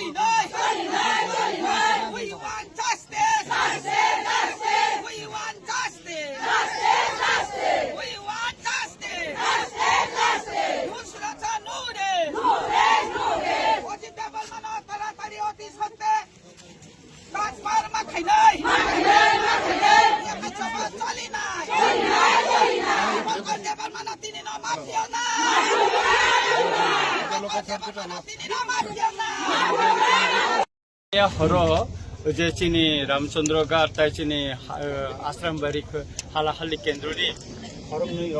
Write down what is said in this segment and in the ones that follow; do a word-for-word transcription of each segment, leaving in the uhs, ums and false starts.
We want justice! We want justice! We want justice! Nusrat Sah Noor! Ajit Debbarmano taratari oti sotte transfer ma khainai! Yakha chaba chalinai! Pankaj Debbarmano tini no maf diyo na! Pankaj Debbarmano tini no maf diyo na! Ya horo je chini Ramchandra Ghat tai chini, eh, Ashram Bari khe hala hali kendro ni oroni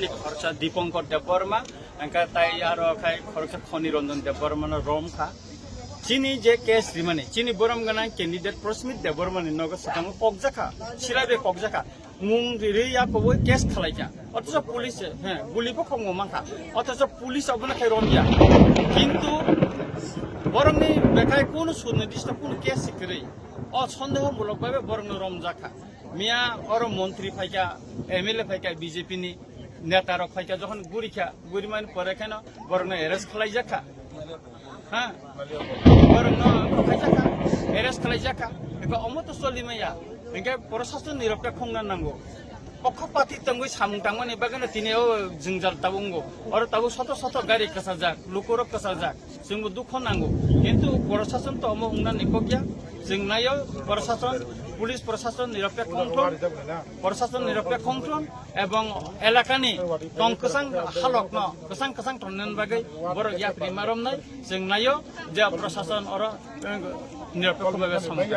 khoroksa Dipankar Debbarma, angka tai aro khai khoroksa Khoni Ranjan Debbarma no rom kha. Chini je case rimani, chini borom gana candidate Prasmit Debbarma ni nogo swkango kokjakha, sirabe kokjakha. Mung ri ri ya koboi case khalaikha. Othocho police, he, guli bo khongo mankha. Othocho police abono khai romya. Kintu borokni bekhai kunu sunirdisto kunu case se kwrwi. O sondeho mulok bhabe borokno romjakha. Miya oro montri phaikha, M L A phaikha B J P ni, neta rok phaikha, jokhon gurikha, gurimani pore kheno borokno arrest khlaijakha. Ha? Borokno khaijak kha, arrest khlaijak kha. Eko omo to solimaya. Hingke prosason nirokta khongna nango. Pokha pati tongwi samung tangmani bagwino tini o jwngjal tabuk wngo. Oro tabuk soto soto gari kwchajak, lukurok kwchajak. Chwngbo dukho nango. Kintu prosason to omo wngna nikokya. Chwng naio prosason, police prosason nirokta khongthon, prosason nirokta khongthon. Ebong elakani tong kwchang halokno kwchang kwchang tonnani bagwi borok yapri maromnai chwng naio je prosason oro, eh, niropekho bai samung.